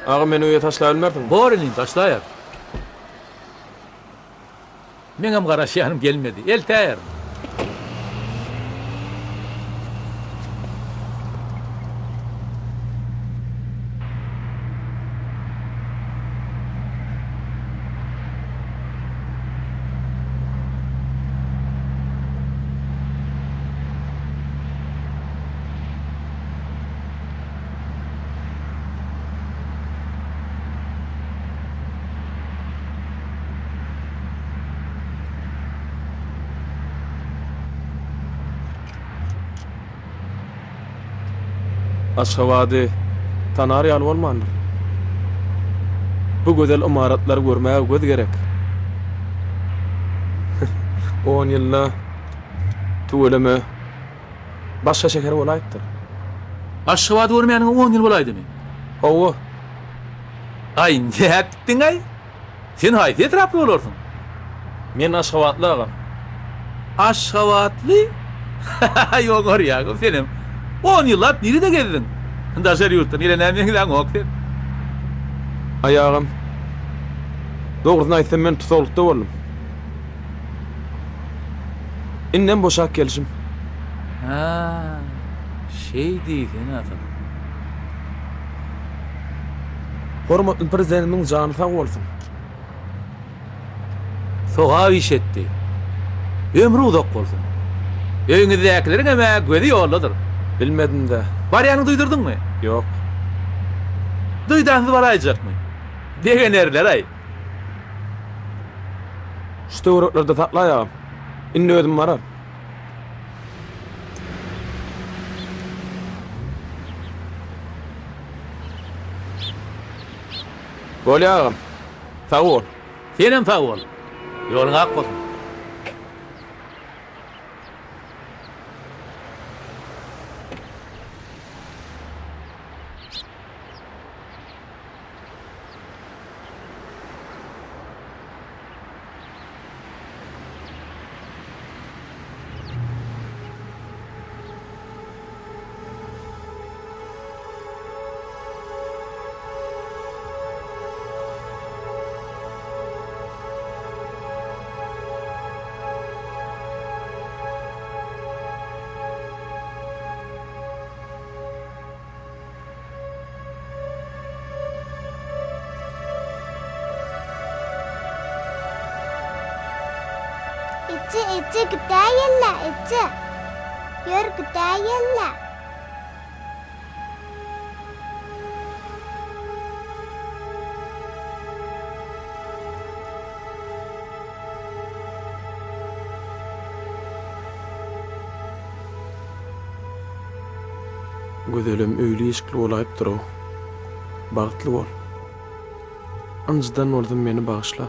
Agam meni öýe taşlabilmersiňmi? Bor inim, taşlaýaryn. Meňem garaşýanym gelmedi. Eltäýerin. Aşgabady tanar ýaly bolmandyr. Bu gözel ymaratlary görmäge göz gerek. On ýylda tüweleme başga şäher bolaýypdyr. Aşgabady görmäniňe on ýyl bolaýdymy? Hawa. Aý, nätdiň-aý? Sen haýsy etraply bolarsyň? Men aşgabatly agam. Aşgabatly? Haý, oňarýaňam senem. On ýyllap nirede gezdiň? Daşary ýurtdan gelene meňzäňok sen. Aý agam, dogrusyny aýtsam men tusaglykda boldum. Indem boşap gelşim. Hä, şeý diýsene asyl. Hormatly Prezidentimiziň jany sag bolsun. Sogap iş etdi. Ömri uzak bolsun. Öýüňizdäkileriňem-ä gözi ýoldadyr. Bilmedim-dä. Barýanyňy duýdurdyňmy? Ýok. Duýdansyz baraýjakmy? Begenerler-aý. Şu töwereklerde saklaý agam. Indi özüm barar. Bolýa agam. Sag bol. Senem sag bol. Ýoluň ak bolsun. Eje, eje, gidäýeli, eje. Ýör, gidäýeli. Gözelem öýli-işikli bolaýypdyr-ow. Bagtly bol. Ynjydan bolsam meni bagyşla.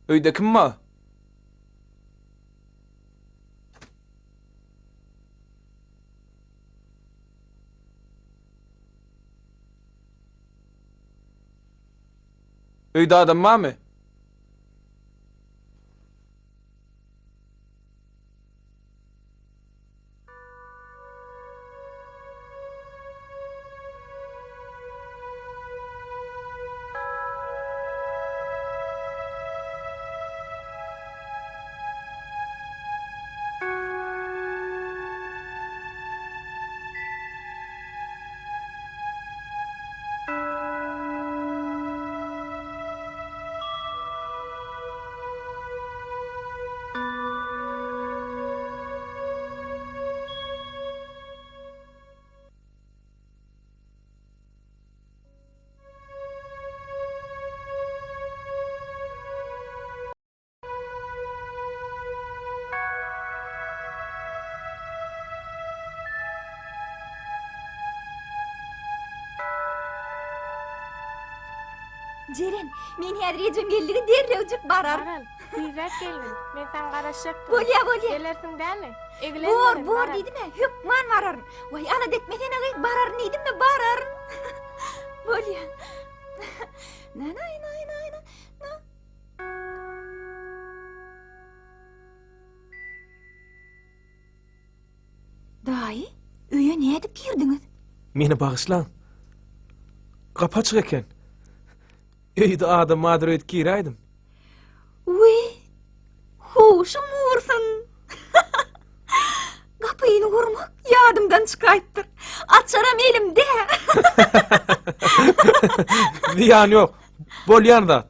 Öýde kim bar? Öýde adam barmy? Jeren, men häzir ejem geldigi derrewjik bararyn. Maral, tizräk gelgin. Men saňa garaşjakdyryn. Bolýa, bolýa. Gelersiň dämi? Eglenmerin, Bor, bor Maral. diýdim-ä, hökman bararyn. Waý, alada etmesene gyz, bararyn diýdim-mi, bararyn. Bolýa. Na-na-na-na-na. Na. Daýy, öýe nädip girdiňiz? Meni bagyşlaň. Gapy açyk eken. Öýde adam bardyr öýdüp giräýdim. Wiý, huşum gursun. Gapyny gurmak ýadymdan çykaýypdyr. Açaram elimde. Zyýany ýok. Bolýan zat.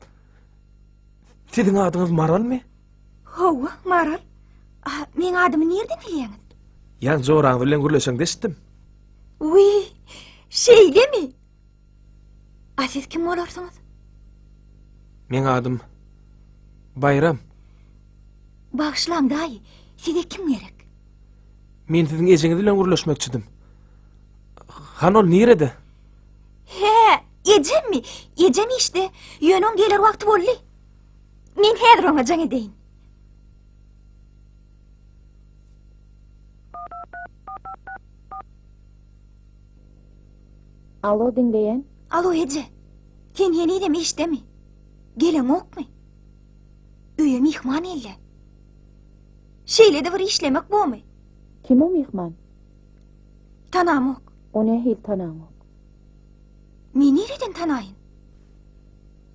Siziň adyňyz Maralmy? Hawa, Maral. A, meň adymy nirden bilýäňiz? Ýaňy joraňyz bilen gürleşeňde eşitdim. Wiý, şeýlemi? A siz kim bolarsyňyz? Meň adym Baýram. Bagyşlaň daýy, size kim gerek? Men siziň ejeňiz bilen gürleşmekçidim. Han ol nirede? Hä, ejemmi? Ejem işde. Ýöne oň geler wagty boldy. Men häzir oňa jaň edeýin. Alo, diňleýän. Alo, eje. Sen henizem işdemi? Geleňokmy? Öýe myhman geldi. Şeýle-de bir işlemek bormy? Kim o myhman? Tanamok. O nähili tanaňok? Men nireden tanaýyn?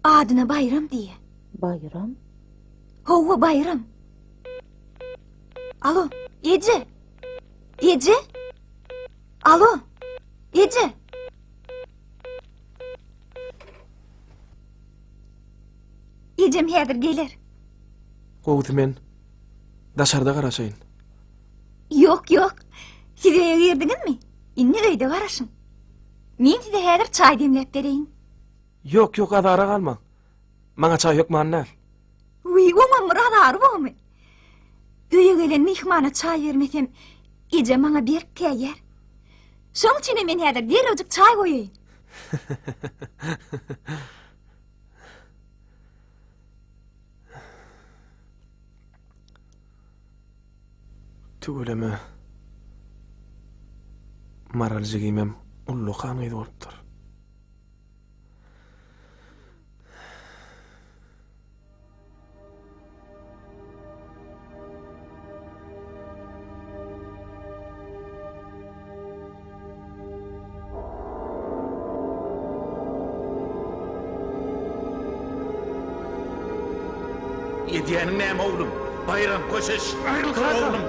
Adyna Baýram diýýä. Baýram? Hawa, Baýram. Alo, eje. Eje? Alo, eje. Ejem häzir geler. Gowusy men daşarda garaşaýyn. Ýok, ýok. Siz öýe girdiňizmi? Indi öýde garaşyň. Men size häzir çaý demläp bereýin. Ýok, ýok, azara galmaň. Maňa çaý hökman däl. Wiý, oňam bir azary bormy? Öýe gelen myhmana çaý bermesem, ejem maňa berk käýýär. Şoň üçinem men häzir derrewjik çaý goýaýyn. Tüweleme. Maral jigimem ullakan gyz bolupdyr. Edýäniň näme oglum? Baýram köşeş. Aýryl Tur kaka. oglum.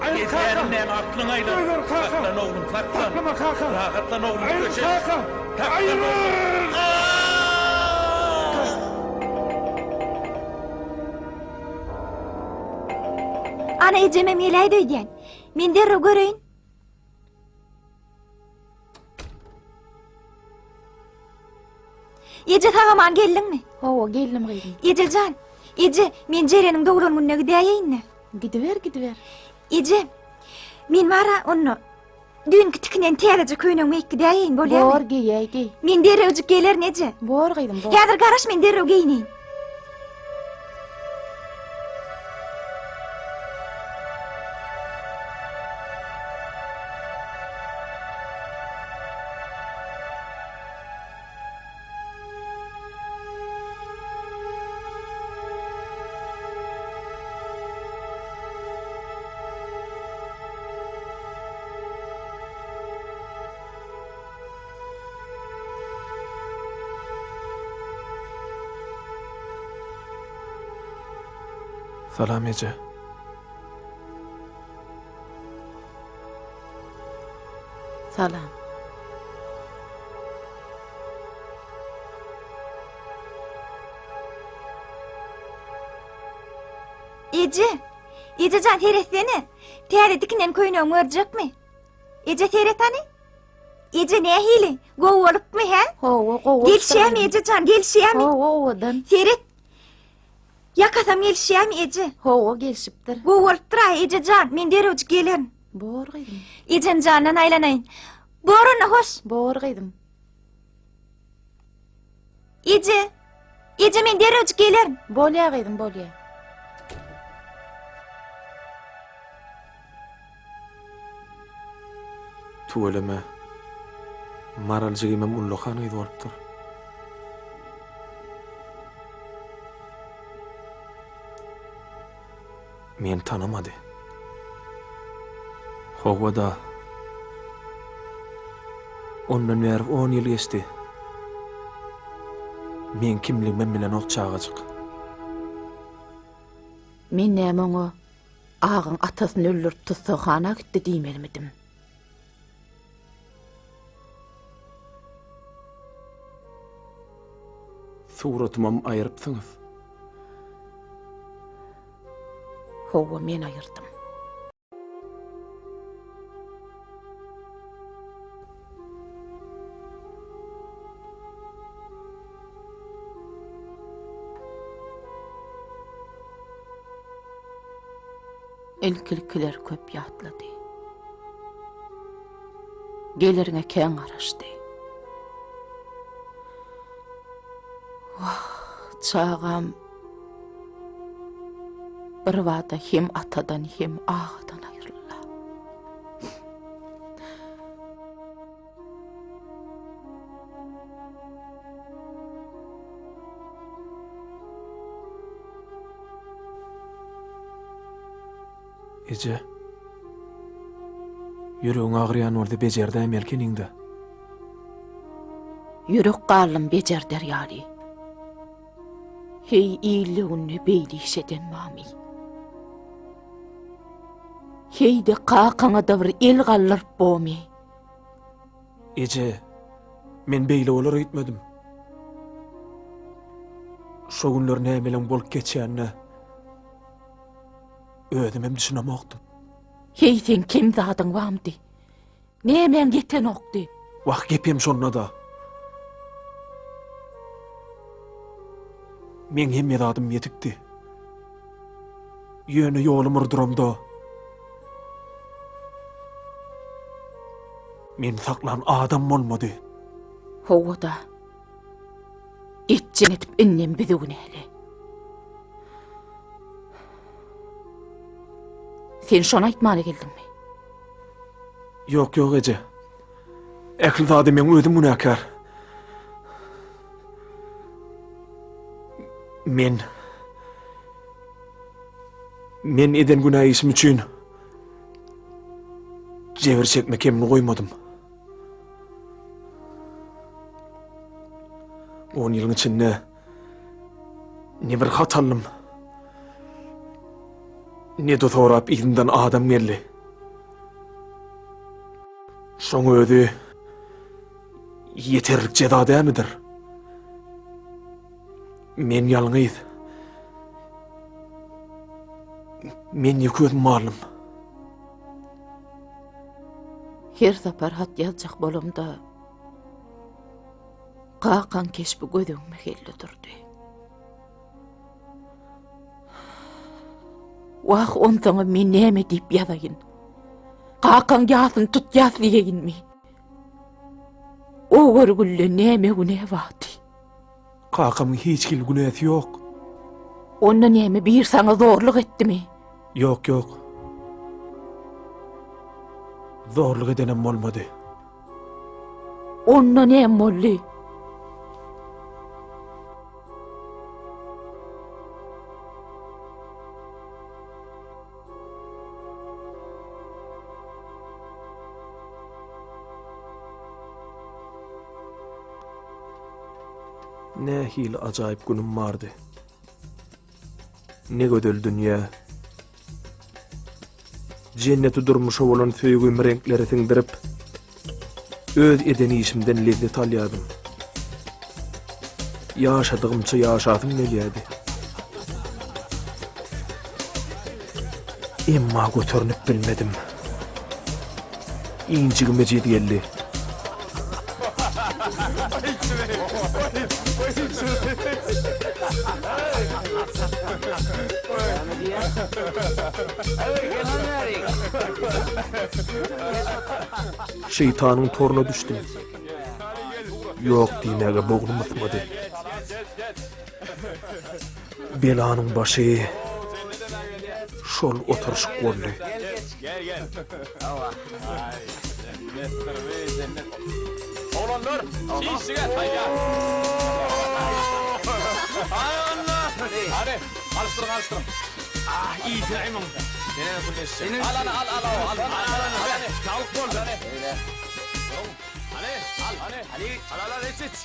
Aýryl kaka. Edýäniň näme aklyňa aýlan. Goýber kaka. Saklan oglum, saklan. Saklama kaka. Rahatlan oglum, Aýryl köşeş. kaka. Saklan Aýryl. oglum. Ana ejemem geläýdi öýdýän. Men derrew göreýin. Eje sag-aman geldiňmi? Hawa, geldim gyzym. Eje jan, eje, men Jereniň doglan gününe gidäýeýin-dä. Gidiber, gidiber. Eje, men bar-a onda düýnki tikinen täzeje köýnegimi geýip gidäýeýin, bolýarmy? Bor, geýäý, geý. Men derrewjik gelerin, eje. Bor gyzym, bor. Häzir garaş, men derrew geýineýin. Salam eje. Salam. Eje, eje jan seretsene. Täze dikinen köýnegiňi görjekmi? Eje seret hany. Eje nähili? Gowy bolupmy, hä? Hawa, gowy. Gelişýärmi eje jan, gelişýärmi? Hawa, owadan. Seret. Ýakasam gelişýärmi eje? Hawa, gelişipdir. Gowy bolupdyr-a, eje jan, men derrewjik gelerin. Bor gyzym. Ejem jandan aýlanaýyn. Bor onda, hoş. Bor gyzym. Eje! Eje men derrewjik gelerin. Bolýa gyzym, bolýa. Tüweleme. Maral jigimem ullakan gyz bolupdyr. Meni tanamady. Hawa-da. Ondan bäri on ýyl geçdi. Meň kimligimem bilenok çagajyk. Men näme oňa agaň atasyny öldürip tussaghana gitdi diýmelimidim? Suratymam aýrypsyňyz. Hawa, men aýyrdym. Ilki-ilkiler köp ýatlady. Geleriňe kän garaşdy. Wah, çagam birbada hem atadan hem agadan aýryldy. Eje. Ýüregiň agyrýan bolsa bejerdäýmeli ekeniň-dä. Ýürek galdym bejerder ýaly. Heý, ilde-günde beýle iş eden barmy? Heý-de kakaňa-da bir el galdyryp bormy? Eje, men beýle bolar öýtmedim. Şo günler nämeleň bolup geçýänine özümem düşünemokdym. Heý, seň kem zadyň barmydy? Nämäň ýetenokdy? Wah, gepem şonda-da. Meň hemme zadym ýetikdi. Ýöne ýolum urduramda, meni saklan adam bolmady. Hawa-da. Etjek edip indem bizi günäle. Sen şony aýtmana geldiňmi? Ýok, ýok eje. Ähli zada meň özüm günäkär. Men Men eden günä işim üçin jebir çekme kemini goýmadym. On ýylyň içinde ne bir hat aldym, ne-de sorap yzymdan adam geldi. Şoň özi ýeterlik jeza dälmidir? Men ýalňyz. Men ýeke özüm galdym. Her sapar hat ýazjak bolamda kakaň keşbi göz öňüme geldi durdy. Wah, onsoňam men näme diýip ýazaýyn? Kakaň ýasyny tutýas diýeýinmi? O görgülde näme günä bardy? Kakamyň hiç hili günäsi ýok. Onda näme bir saňa zorluk etdimi? Ýok, ýok. Zorluk edenem bolmady. Onda näme boldy? Nähili ajaýyp günüm bardy. Ne gözel dünýä. Jenneti durmuşa bolan söýgimi reňklere siňdirip, öz eden işimden lezzet alýardym. Ýaşadygymça ýaşasym gelýärdi. Emma göternip bilmedim. Injigim ejiz geldi. Şeýtanyň toruna düşdüm. Ýok diýmäge bognum ysmady. Belanyň başy şol oturyşyk boldy.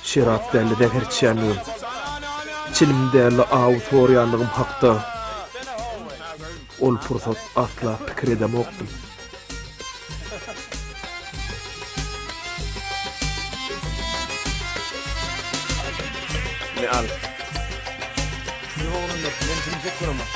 Şerap däl-de zäher içýänligim, çilim däl-de aw sorýanlygym hakda ol pursat asla pikir edemokdym. Me al. Ýok oglanlar, men siňjek göremok.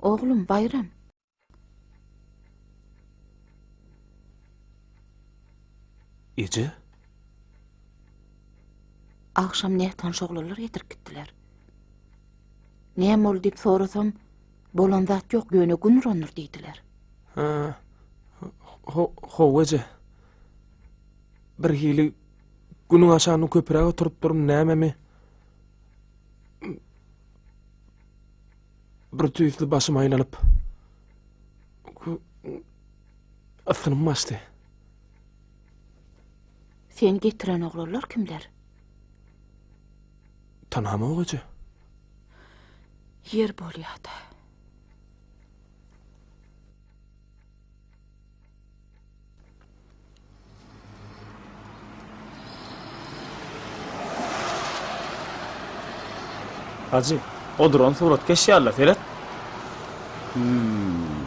Oglum Baýram. Eje? Agşam nätanyş oglanlar getirip gitdiler. Näme boldy diýip sorasam, bolan zat ýok, ýöne gün urandyr diýdiler. Ha, ho, hawa eje. Bir hili günüň aşagynda köpräk oturypdyryn, nämemi? Bir tüýsli başym aýlanyp, ysgynym gaçdy. Seni getiren oglanlar kimler? Tanamok eje. Ýer bolýa-da. Hajy, o duran suratkeş ýaly-la, seret. Hmm.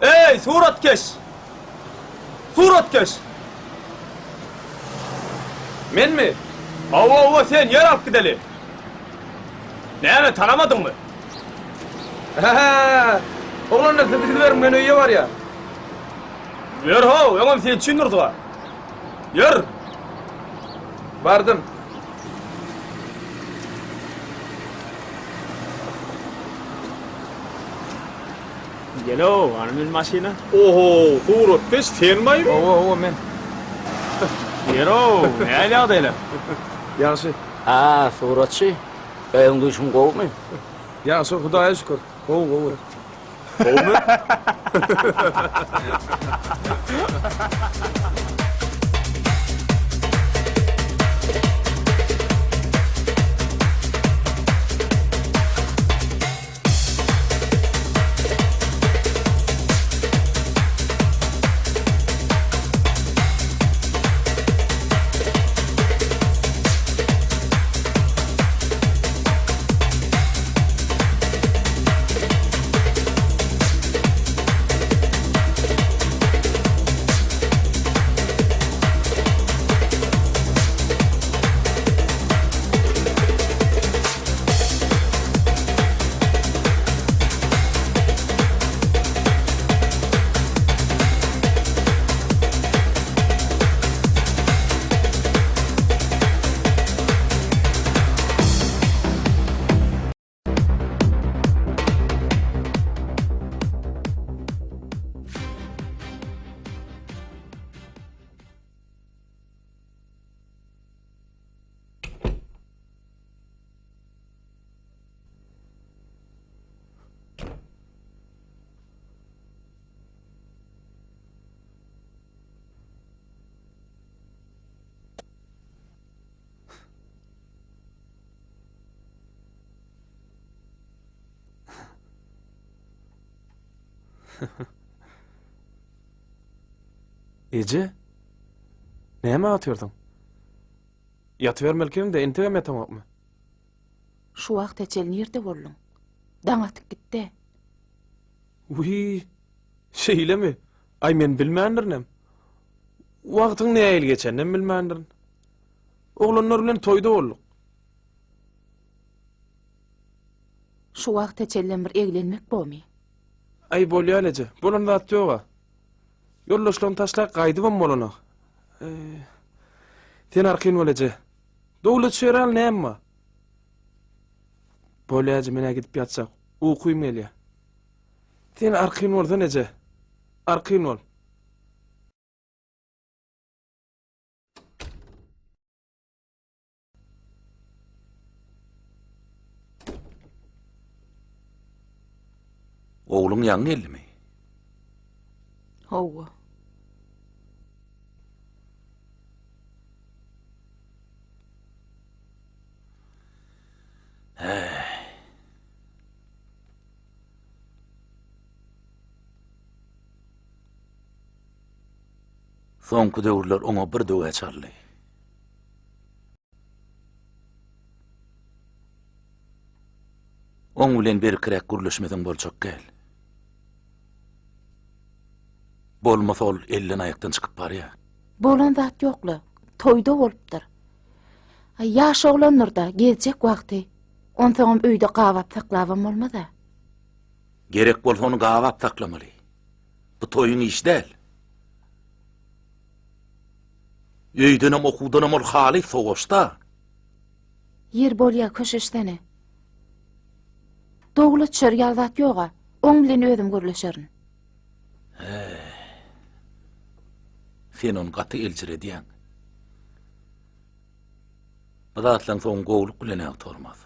Eý, suratkeş! Suratkeş! Menmi? Hawa, hawa, sen, ýör alyp gideli. Näme, tanamadyňmy? Hä-hä! Oglanlar, siz gidiberiň, men öýe barýan. Ýör how, öňem sen üçin durdyk-a. Ýör! Bardym. Gel-ow, ana men maşyna. Oho, suratkeş senmaý? Hawa, hawa, men. Ýer-ow, nähili ýagdaýlar? Ýagşy. Ha, suratçy. Öýüň duşuň gowumy? Ýagşy, Hudaýa şükür. Gowy, gowy. Gowumy? Eje, näme atýarsyň? Ýatybermeli kimde, entegem ýataňokmy? Şu wagta çenli nirde bolduň? Daň atyp gitdi. Wiý, şeýlemi? Aý men bilmändirinem. Wagtyň nähili geçeninem bilmändirin. Oglanlar bilen toýda bolduk. Şu wagta çenlem bir eglenmek bomy? Aý bolýar eje, bolan zat ýog-a. Ýoldaşlaryny taşlap gaýdybam bolanok. Sen arkaýyn bol eje. Dowlet Şeraly näme bar? Bolýa eje, men-ä gidip ýatjak. Ukym gelýär. Sen arkaýyn bolsan eje. Arkaýyn bol. Ogluň ýaňy geldimi? Hawa. Häý. Soňky döwürler oňa bir döwä çaldy. Oň bilen berkiräk gürleşmeseň boljak däl. Bolmasa ol elden-aýakdan çykyp barýar. Bolan zat ýok-la, toýda bolupdyr. Aý, ýaş oglandyr-da, gezjek wagty. Onsoňam öýde gabap saklabam bolmaz-a. Gerek bolsa ony gabap saklamaly. Bu toýuň işi däl. Öýdenem okuwdanam ol halys sowaşda. Ýer bolýa köşeşsene. Dowla düşer ýaly zat ýoga. Oň bilen özüm gürleşerin. Heý. Sen ony gaty eljiredýäň. Bu zatlaň soňy gowluk bilen gutarmaz.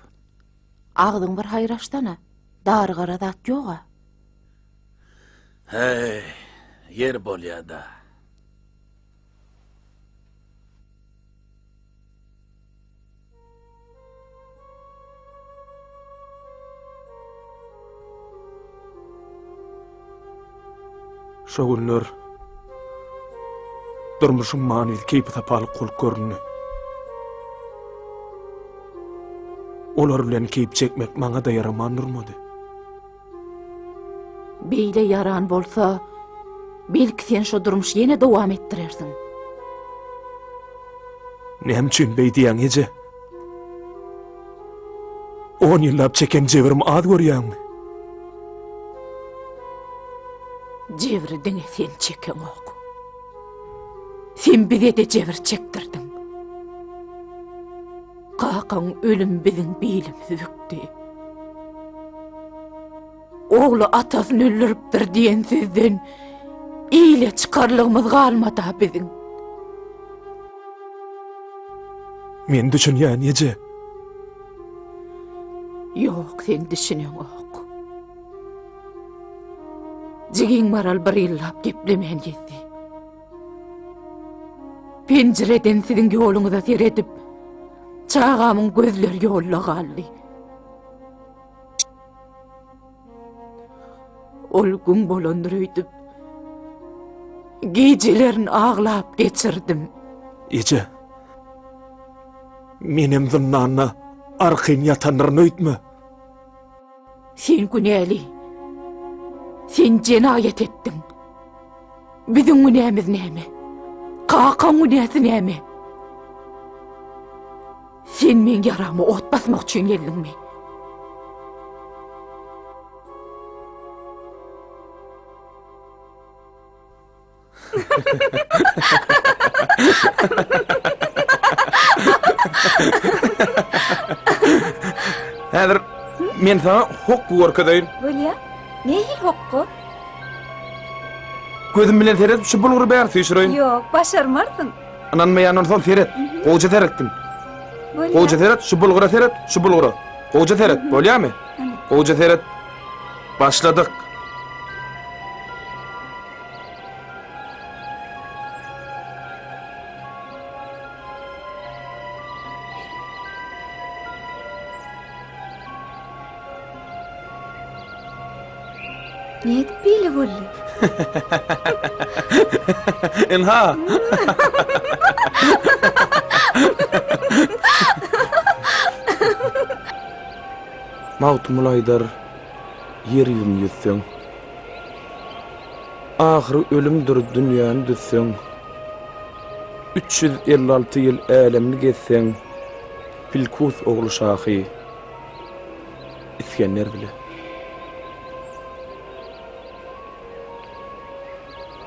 Agzyň bir haýyr açsana. Darygara zat ýoga. Heý, ýer bolýa-da. Şo günler durmuşyň manysy keýpi-sapalyk bolup göründi. Olar bilen keýp çekmek maňa-da ýaraman durmady. Beýle ýaran bolsa, belki sen şo durmuş ýene dowam etdirersiň. Näme üçin beý diýýäň, eje? On ýyllap çeken jebrim az görýäňmi? Jebri diňe sen çekeňok. Sen bize-de jebir çekdirdiň. Kakaň ölüm biziň bilimizi bükdi. Ogly atasyny öldüripdir diýen sözden ile çykarlygymyz galmady-a biziň. Men düşünýän eje. Ýok, sen düşüneňok. Jigiň Maral bir ýyllap geplemän gezdi. Penjireden siziň ýoluňyza seredip, çagamyň gözleri ýolda galdy. Ol gün bolandyr öýdüp, gijelerini aglap geçirdim. Eje, menem zyndanda arkaýyn ýatandyryn öýtme. Sen günäli. Sen jenaýat etdiň. Biziň günämiz näme? Kakaň günäsi näme? Sen meň ýarama ot basmak üçin geldiňmi? Häzir men saňa hokga görkezeýin. Bolýa. Nähili hokga? Gözüm bilen seredip şu bulgury bäri süýşüreýin. Ýok, başarmarsyň. Ynanmaýan bolsaň seret. Gowja seretdim. Bolýa. Gowja seret, şu bulgura seret, şu bulgura. Gowja seret, bolýamy? Gowja seret. Başladyk. Nädip beýle boldy? Ynha. Magtymguly aýdar, Ýer ýüzüni ýüzseň, Ahyry ölümdir dünýäni düzseň, 356 ýyl älemni gezseň, Pilkus ogly şahy Isgender bile.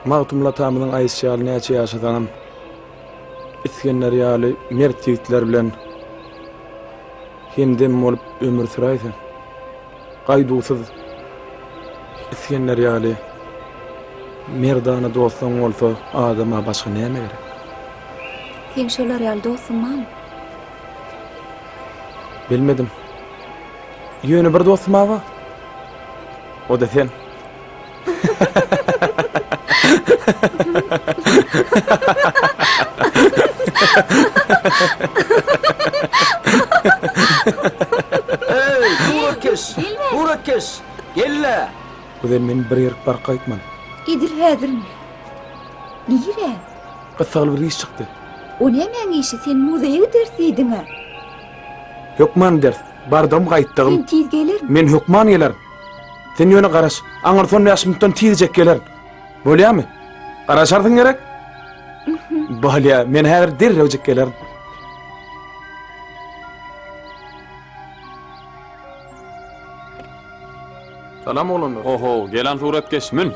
Magtymguly atamyzyň aýdyşy ýaly näçe ýaşasaňam, Isgender ýaly mert ýigitler bilen hemdem bolup ömür süräýseň. Gaýduwsyz Isgender ýaly merdana dostuň bolsa adama başga näme gerek? Seň şolar ýaly dostuň barmy? Bilmedim. Ýöne bir dostum-a bar. O-da sen. Eý, suratkeş! Suratkeş! Gel-le! Gözel men bir ýerik baryp gaýtmaly. Edil häzirmi? Nirä? Gyssagly bir iş çykdy. O nämäň işi, sen muzeýe gideris diýdiň-ä. Hökman gideris. Bardygym gaýtdygym. Sen tiz gelermiň? Men hökman gelerin. Sen ýöne garaş. Aňyrsy on bäş minutdan tizjek gelerin. Bolýamy? Garaşarsyň gerek? Bolýa, men häzir derrewjik gelerin. Salam oglanlar. Oho, gelen suratkeş, mün.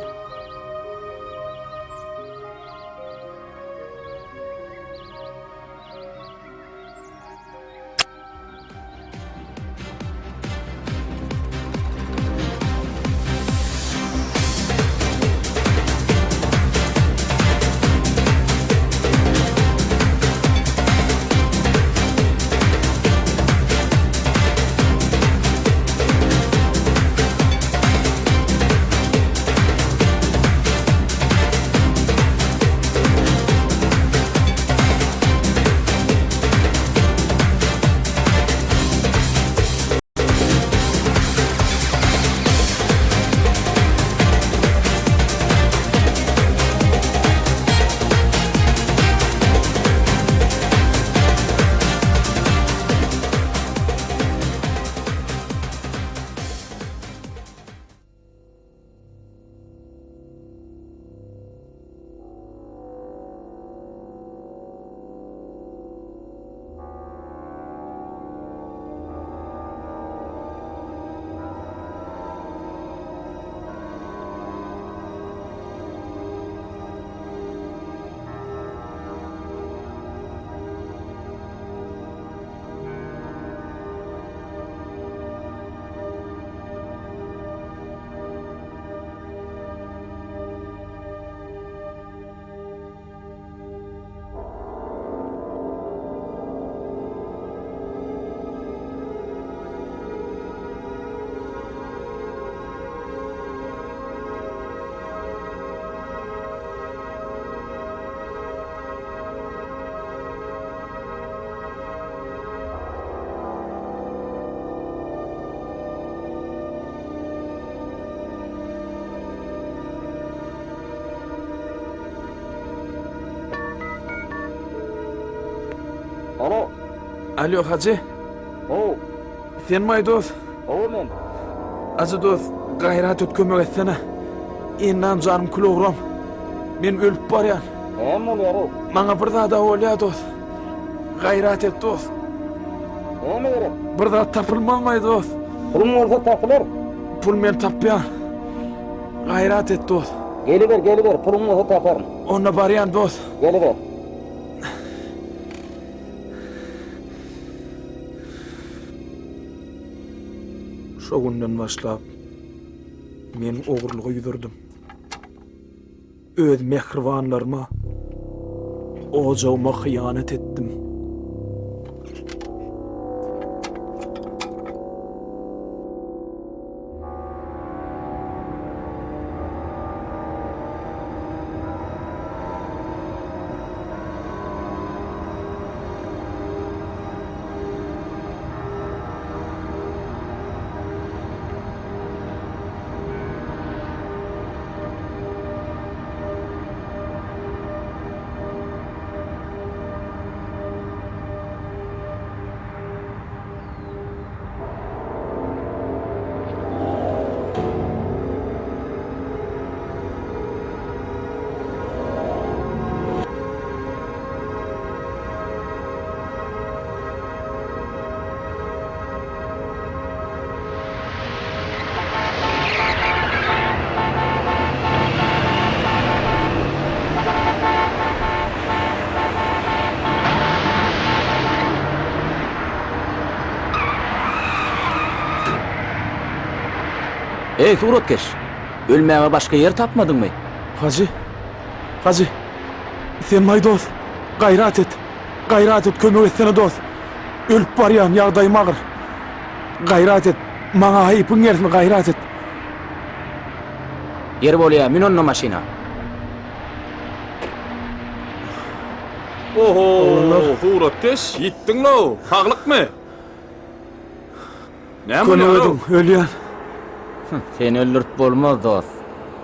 Alo. Alo, Hajy. How. Senmaý dos? Hawa men. Hajy dos, gaýrat et kömek etsene. Endam janym kül-ogram. Men ölüp barýan. Näme bolýar-ow? Maňa bir zad-a bolýar dos. Gaýrat et dos. Näme gerek? Bir zat tapylmazmaý dos? Puluň bolsa tapylar. Pul men tapýan. Gaýrat et dos. Geliber, geliber, puluň bolsa taparyn. Onda barýan dos. Geliber. Şo günden başlap men ogurlyga ýüz urdum. Öz mähribanlaryma, ojagyma hyýanat etdim. Eý, suratkeş! Ölmäge başga ýer tapmadyňmy? Hajy, Hajy, sen maý dost, gaýrat et, gaýrat et, kömek etsene dost. Ölüp barýan, ýagdaýym agyr. Gaýrat et, maňa haýpyň gelsin, gaýrat et. Ýeri bolýa, mün onda maşyna. Oho, suratkeş, ýitdiň-low, saglykmy? Näme Kömek bolýar-ow? ediň, ölýän. Seni öldürip bolmaz, dost.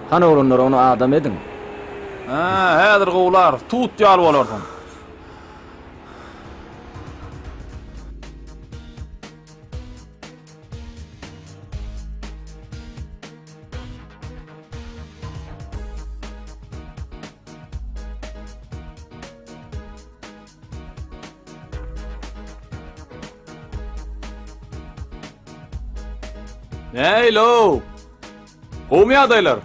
Hany oglanlar, ony adam ediň. Hä, häzir gowlar, tut ýaly bolarsyň. Näýlow? Gowmy ýagdaýlar?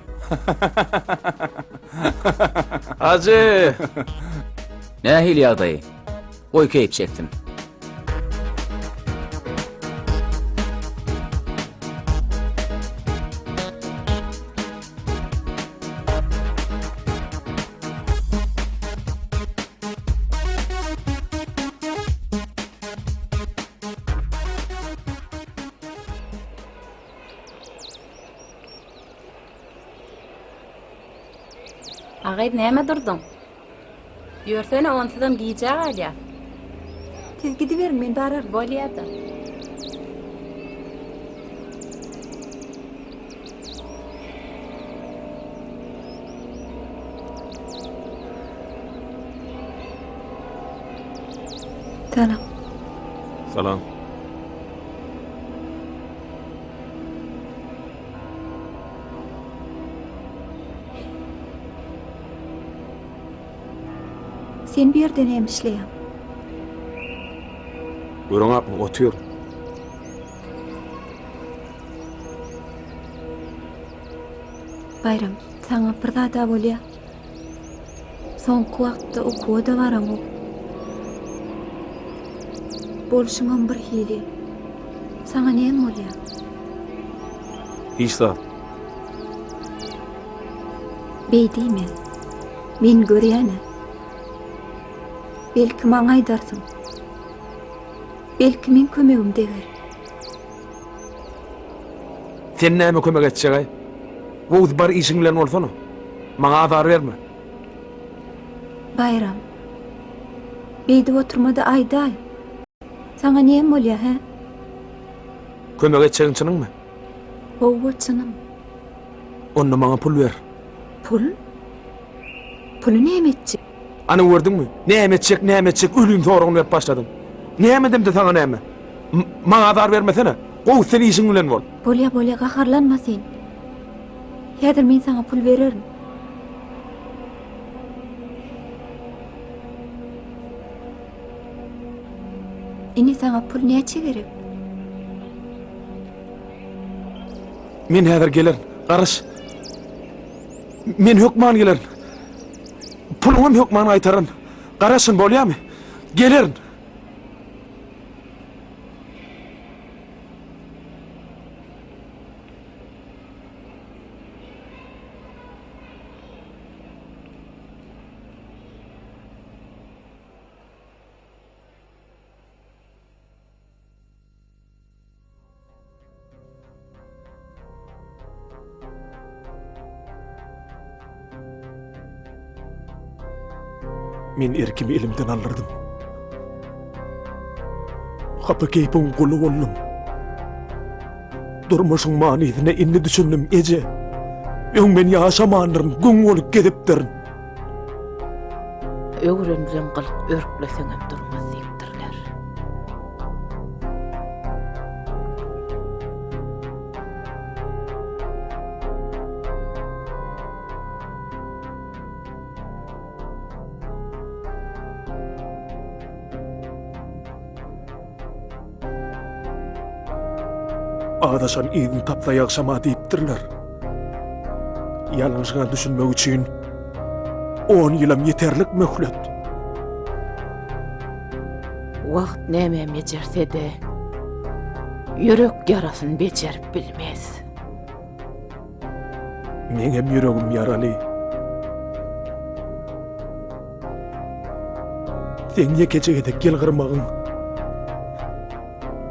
Hajy! Nähili ýagdaý? Goý keýp çeksin. A gyz näme durduň? Ýörsene onsuzam gijä galýas. Siz gidiberiň men bararyn. Bolýada. Salam. Salam. Sen bu ýerde näme işleýäň? Göreňakmy, otyr. Baýram, saňa bir zad-a bolýa. Soňky wagtda okuwa-da baraňok. Bolşuňam birhili. Saňa näme bolýa? Hiç zat. Beý diýme. Men görýän-ä. Belki maňa aýdarsyň. Belki meň kömegim deger. Sen näme kömek etjeg-aý? Gowusy bar işiň bilen bolsana. Maňa azar berme. Baýram. Beýdip oturma-da aýdaý. Saňa näme bolýa, hä? Kömek etjegiň çynyňmy? Howwa, çynym. Onda maňa pul ber. Pul? Puly näme etjek? Ana gördüňmi? Näme etjek, näme etjek, ölüm soragyny berip başladyň. Näme edemde saňa näme? Maňa azar bermesene. Gowusy sen işiň bilen bol. Bolýa, bolýa, gaharlanma sen. Häzir men saňa pul bererin. Ine saňa pul näçe gerek? Men häzir gelerin. Garaş. Men hökman gelerin. Puluňam hökman gaýtararyn. Garaşyn, bolýamy? Gelerin. Men erkimi elimden aldyrdym. Hapa keýpiň guly boldum. Durmuşyň manysyna indi düşündim, eje. Öň men ýaşamandyryn, güň bolup gezipdirin. Öwrenilen gylyk örkleseňem durmaz diýipdirler. Azaşan yzyny tapsa ýagşama diýipdirler. Ýalňyşyňa düşünmek üçin on ýylam ýeterlik möhlet. Wagt näme bejerse-de, ýürek ýarasyny bejerip bilmez. Meňem ýüregim ýaraly. Seň ýekeje gezek ýylgyrmagyň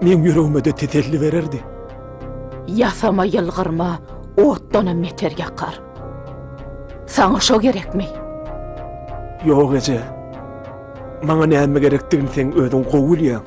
meň ýüregime-de teselli bererdi. Ýasama ýylgyrma otdanam beter ýakar. Saňa şo gerekmi? Ýok eje. Maňa näme gerekdigini seň özüň gowy bilýäň.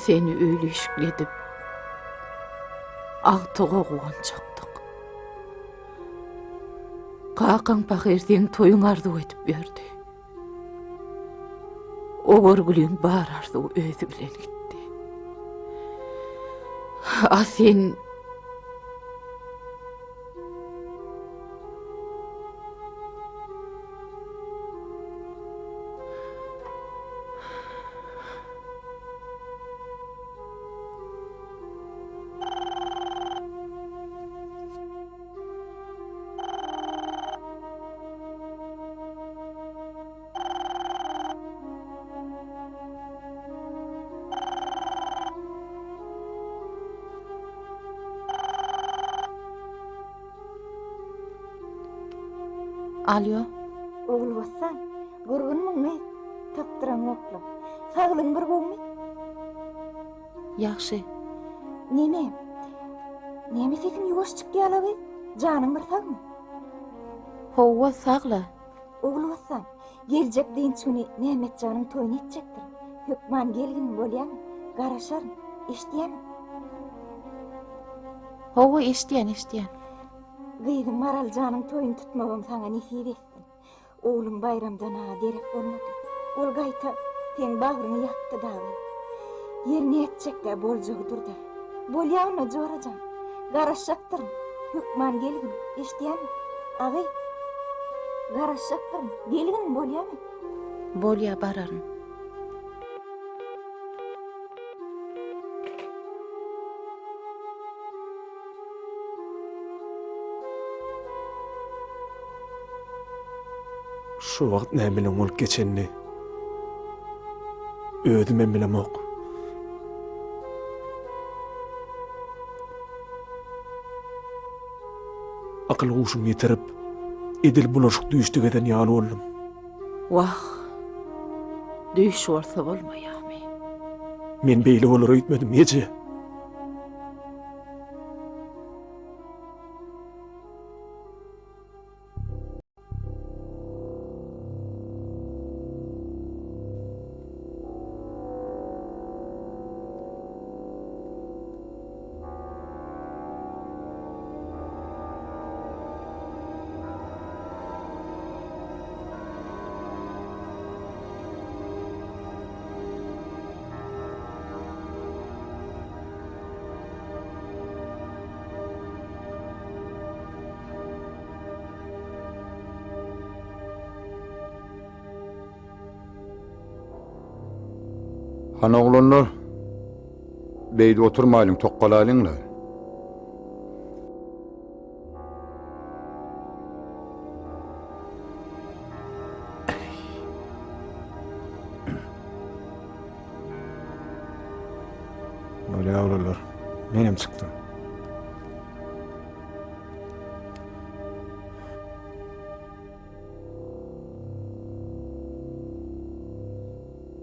Seni öýli-işikli edip, agtyga guwanjakdyk. Kakaň pahyr seň toýuňy arzuw edip ýördi. O görgüliň bar arzuwy özi bilen gitdi. A sen Alýo. Ogulbossan, gurgunmyň gyz? Tapdyraňokla. Saglygyň bir gowumy? Ýagşy. Neme? Näme sesiň ýuwaş çykýala gyz? Janyň bir sagmy? Howwa, sagla. Ogulbossan, geljek dynç güni Mämmetjanyň toýuny etjekdir. Hökman gelgin, bolýamy? Garaşaryn. Eşidýäňmi? Howwa, eşidýän, eşidýän. Gyzyň Maraljanyň toýuny tutmagam saňa nesip etsin. Ogluň Baýramdan-a derek bolmady. Ol gaýta seň bagryňy ýakdy dagy. Ýeri nätjek-dä, boljagy dur-da. Bolýa onda, jora jan. Garaşjakdyryn. Hökman gelgin. Eşidýäňmi? Agy. Garaşjakdyryn. Gelgin, bolýamy? Bolýa, bararyn. Şu wagt näme bilen bolup geçenini özümem bilemok. Akyl-huşumy ýitirip, edil bulaşyk düýşde gezen ýaly boldum. Wah, düýş bolsa bolmaýarmy? Men beýle bolar öýtmedim, eje. Hany oglanlar, beýdip oturmaýlyň, tokgalaýlyň-la. Bolýar oglanlar, menem çykdym.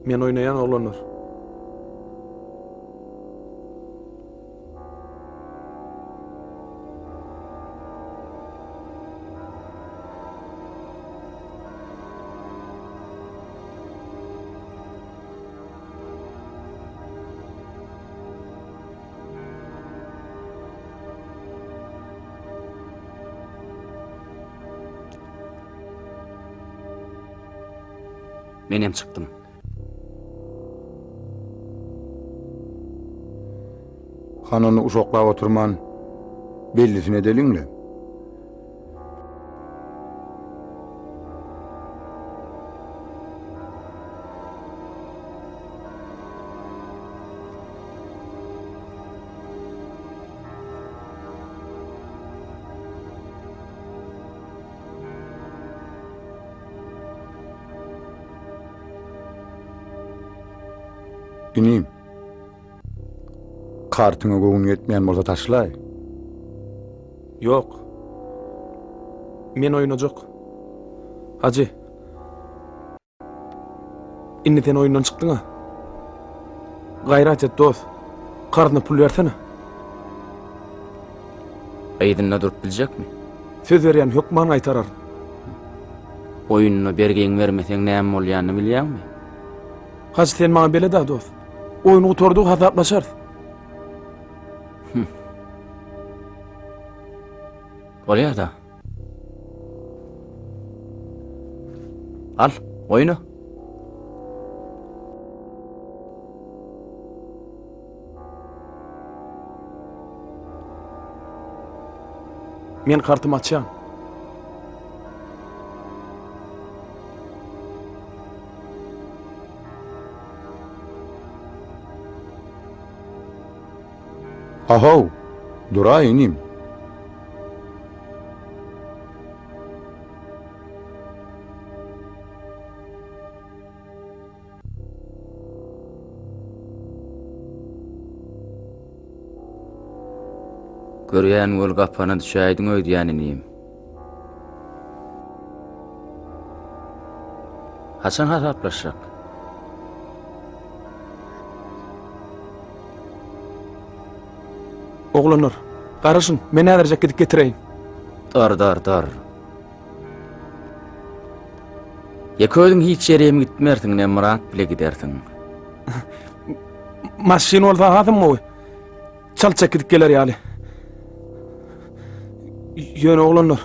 Men oýnaýan oglanlar. Menem çykdym. Han ony uşaklap oturman, bellisini edeliň-le. Inim, kartyňa göwün ýetmeýän bolsa taşlaý. Ýok. Men oýnajak. Hajy. Indi sen oýundan çykdyň-a. Gaýrat et, dost. Karzyna pul bersene. Yzynda durup biljekmi? Söz berýän, hökman gaýtararyn. Oýunda bergiňi bermeseň näme bolýanyny bilýäňmi? Hajy, sen maňa belet-a, dost. Oýun gutardy, hasaplaşarys. Bolýar-da. Al, oýna. Men kartymy açýan. Ahow, duraý inim. Görýän weli gapana düşäýdiň öýdýän inim. Haçan hasaplaşjak? Oglanlar, garaşyň, men häzirjek gidip getireýin. Dur, dur, dur. Ýeke özüň hiç ýere hem gitmersiň, ne Myrat bile gidersiň. Maşyn bolsa hasam gowy. Çaltjak gidip geler ýaly. Ýöne oglanlar,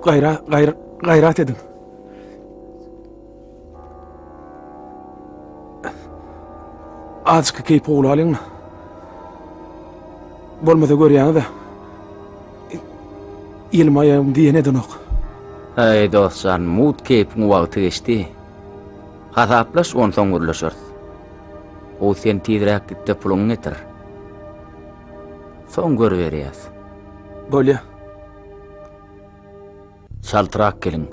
gaýra, gaýra, gaýrat ediň. Azajyk keýp gowulalyň. Bolmasa görýäňiz-ä. Elim aýagym diýen edenok. Äý, dost jan, mugt keýpiň wagty geçdi. Hasaplaş, onsoň gürleşeris. Gowy sen tizräk git-de puluňy getir. Soň görüberýäs. Bolýa. Çaltrak geliň.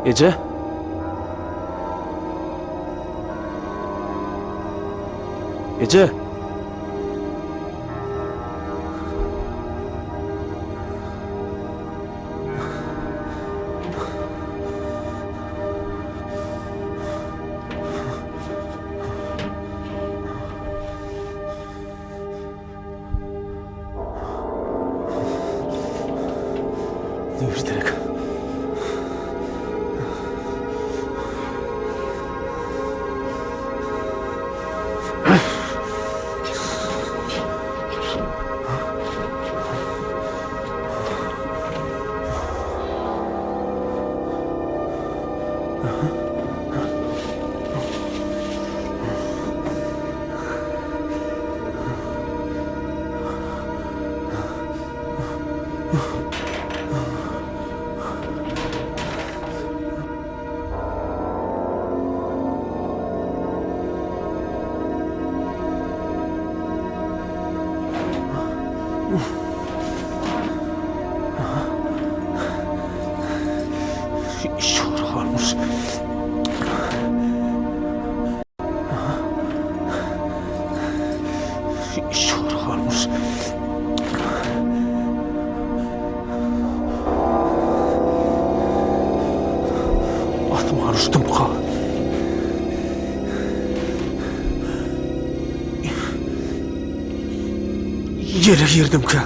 Eje? Eje? Nirderek? Şur Şur Asman uçdumka. Ýere girdimkä.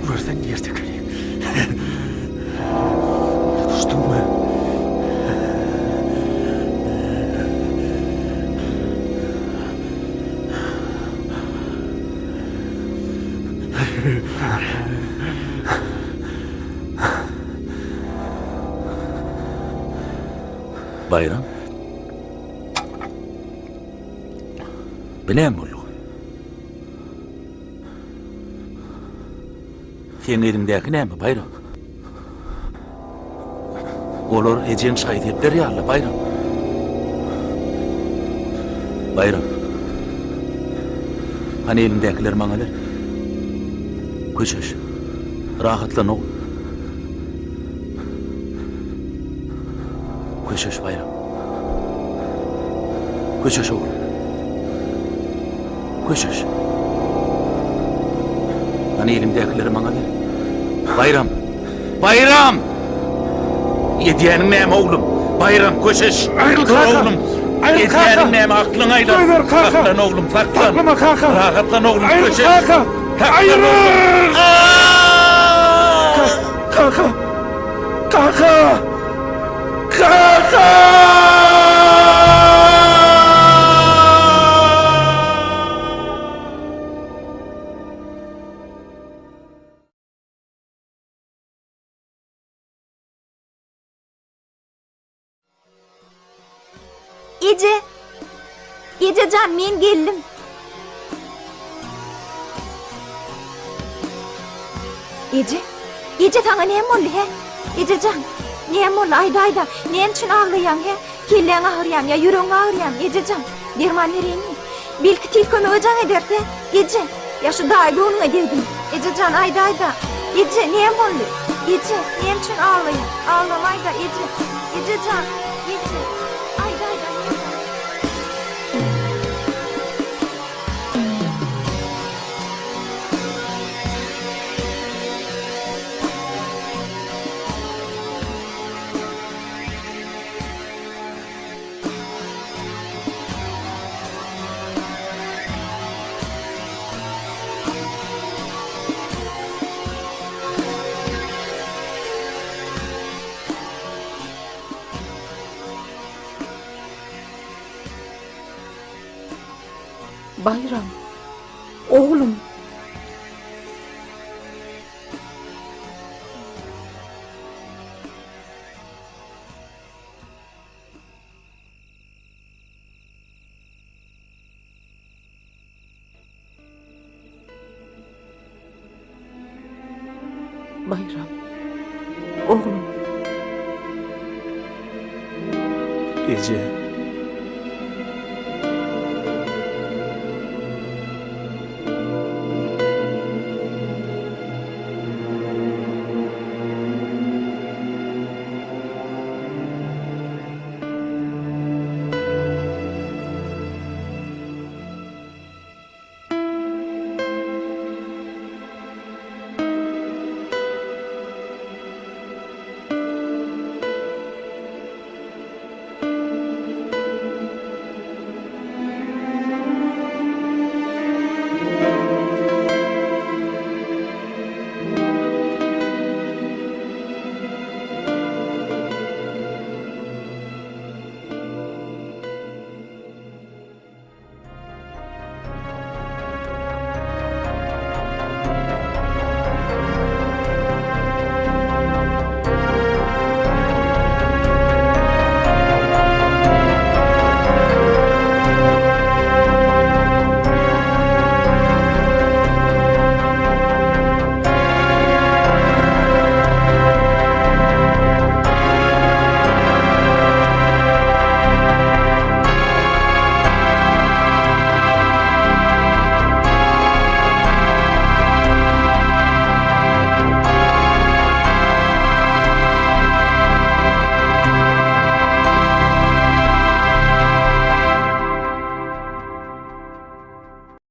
Görsen ýerde Tutuşdum we Bayram. Bu näme boldy? Seň eliňdäki näme, Baýram? Olar ejeň şaý-sepleri ýaly, Baýram. Baýram. Hany eliňdäkileri maňa ber. Köşeş. Rahatlan, ogul. Köşeş, Baýram. Köşeş, oglum. Köşeş. Hany eliňdäkileri maňa ber. Baýram! Baýram! Edýäniň näme, oglum? Baýram, köşeş! Aýryl, kaka! Oglum! Aýryl, kaka! Edýäniň näme, aklyňa aýlan! Goýber, kaka! Saklan, oglum, saklan! Saklama, kaka! Rahatlan, oglum, Aýryl, köşeş! kaka! Saklan, Aýryl! oglum! Kaka! Kaka! Kaka! Eje! Eje jan, men geldim. Eje, eje saňa näme boldy he? Eje jan, näme boldy aýda aýda, näme üçin aglaýaň he? Kelläň agyrýamy ýa ýüregiň agyrýamy eje jan? Derman bereýinmi? Belki tiz kömege jaň ederis he? Eje, ýa şu daýy göwnüňe degdimi? Eje jan aýda aýda. Eje, näme boldy? Eje, näme üçin aglaýaň? Aglama aýda eje. Eje jan, eje. Aýda aýda näme boldy? Baýram, oglum. Baýram, oglum. Eje.